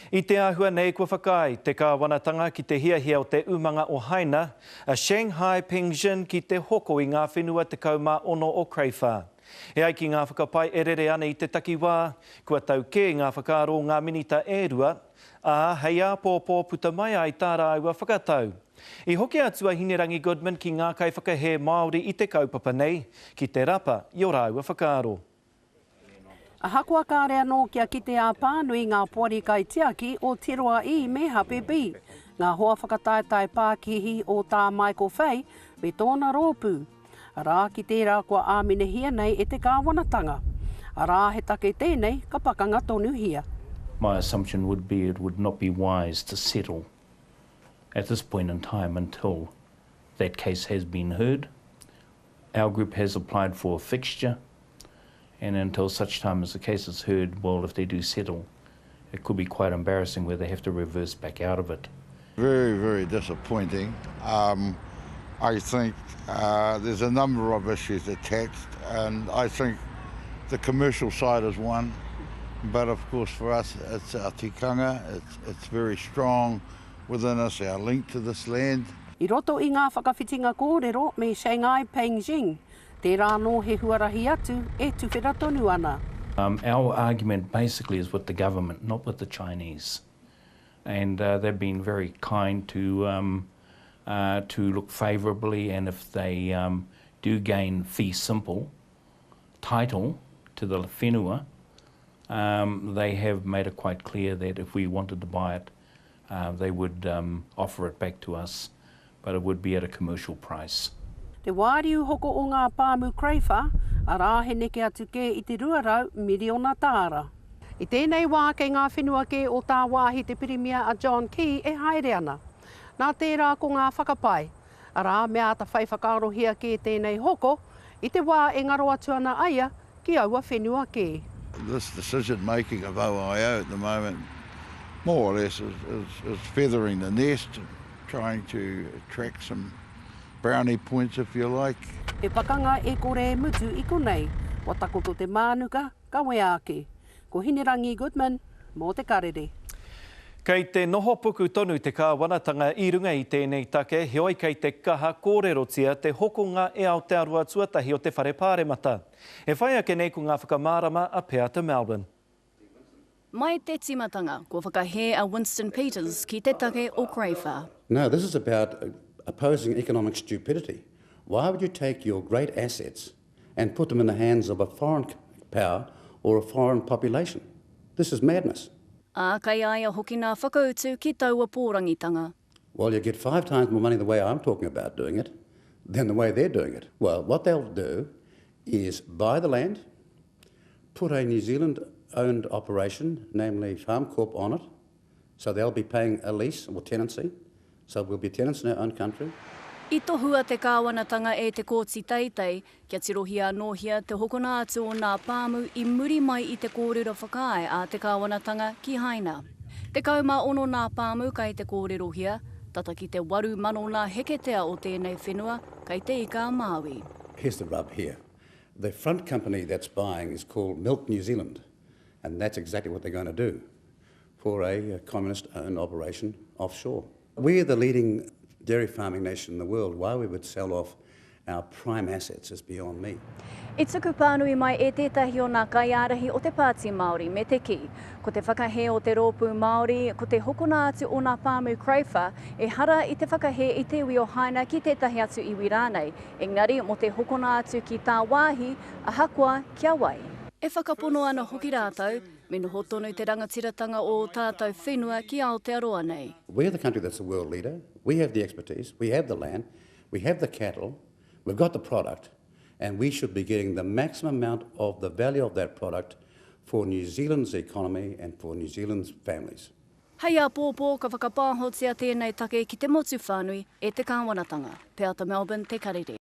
I te āhua nei kua whakaae te kāwanatanga ki te hiahia o te umanga o Haina, a Shanghai Pengxin ki te hoko i ngā whenua 16 o Craiwha. E ai ki ngā whakapae e rere ana i te takiwā, kua tau kē ngā whakaaro o ngā minita e rua, ā, hei āpōpō puta mai ai tā rāua whakatau. I hoki atu a Hinerangi Goodman ki ngā kaiwhakahē Māori i te kaupapa nei, ki te rapa i ō rāua whakaaro. Ahakoa kāre anō kia kite ā-pānui ngā poari kaitiaki o Te Roa I me Hape B, ngā hoa whakataetae pākihi o Tā Michael Fay me tōna rōpū, arā, ki tērā kua āminehia nei e te kāwanatanga. Arā, he take tēnei ka pakanga tonuhia. My assumption would be it would not be wise to settle at this point in time until that case has been heard. Our group has applied for a fixture and until such time as the case is heard, well, if they do settle, it could be quite embarrassing where they have to reverse back out of it. Very, very disappointing. Um, I think uh, there's a number of issues attached, and I think the commercial side is one, but of course for us it's our tikanga, it's, it's very strong within us, our link to this land. I roto i ngā whakawhitinga kōrero me Shanghai Peng Jing, tērā anō he huarahi atu e tuwhera tonu ana. Um, our argument basically is with the government, not with the Chinese. And uh, they've been very kind to, um, uh, to look favourably, and if they um, do gain fee simple title to the whenua, um, they have made it quite clear that if we wanted to buy it, uh, they would um, offer it back to us, but it would be at a commercial price. Te wāriu hoko o ngā pāmu Craiwha, arā he neke atu kē i te 200 miriona tāra. I tēnei wā kei ngā whenua kē o tāwāhi te pirimia a John Key e haere ana. Nā tērā ko ngā whakapae, arā, me āta whai whakaarohia kē tēnei hoko, i te wā e ngaro atu ana aia ki aua whenua kē. This decision making of OIO at the moment more or less is, is, is feathering the nest, trying to attract some brownie points if you like. He pakanga e kore e mutu i konei, kua takoto te mānuka, kawea ake. Ko Hinerangi Goodman, mō Te Karere. Kei te noho puku tonu te kāwanatanga i runga i tēnei take, heoi kei te kaha kōrerotia te hokonga e Aotearoa Tuatahi o te Whare Pāremata. E whai ake nei ko ngā whakamārama a Peata Melbourne. Mai te tīmatanga, kua whakahē a Winston Peters ki te take o Craiwha. No, this is about opposing economic stupidity. Why would you take your great assets and put them in the hands of a foreign power or a foreign population? This is madness. Ā, kei a ia hoki nā whakautu ki taua pōrangitanga. Well, you get five times more money the way I'm talking about doing it than the way they're doing it. Well, what they'll do is buy the land, put a New Zealand-owned operation, namely FarmCorp, on it, so they'll be paying a lease or tenancy, so we'll be tenants in our own country. I tohua te kāwanatanga e te Kōti Teitei kia tirohia anōhia te hokona atu o nā pāmu i muri mai i te kōrero whakaae a te kāwanatanga ki Haina. 16 nā pāmu kai te kōrerohia, tata ki te 8,000 nā heketea o tēnei whenua kei Te Ika-a-Māui. Here's the rub here. The front company that's buying is called Milk New Zealand, and that's exactly what they're going to do for a communist-owned operation offshore. We're the leading dairy farming nation in the world. Why we would sell off our prime assets is beyond me. I tuku pānui mai e tētahi o nā kaiārahi o te Pāti Māori me te kī, ko te whakahē o te Rōpū Māori, ko te hokona atu o nā pāmu Craiwha, ehara i te whakahē i te iwi o Haina ki tētahi atu iwi rānei, engari mō te hokona atu ki tāwāhi, ahakoa ki a wai. E whakapono ana hoki rātou, me noho tonu te rangatiratanga o ō tātou whenua ki Aotearoa nei. We're the country that's the world leader, we have the expertise, we have the land, we have the cattle, we've got the product, and we should be getting the maximum amount of the value of that product for New Zealand's economy and for New Zealand's families. Hei āpōpō ka whakapāhotia tēnei take ki te motu whānui e te kāwanatanga. Peata Melbourne, Te Karere.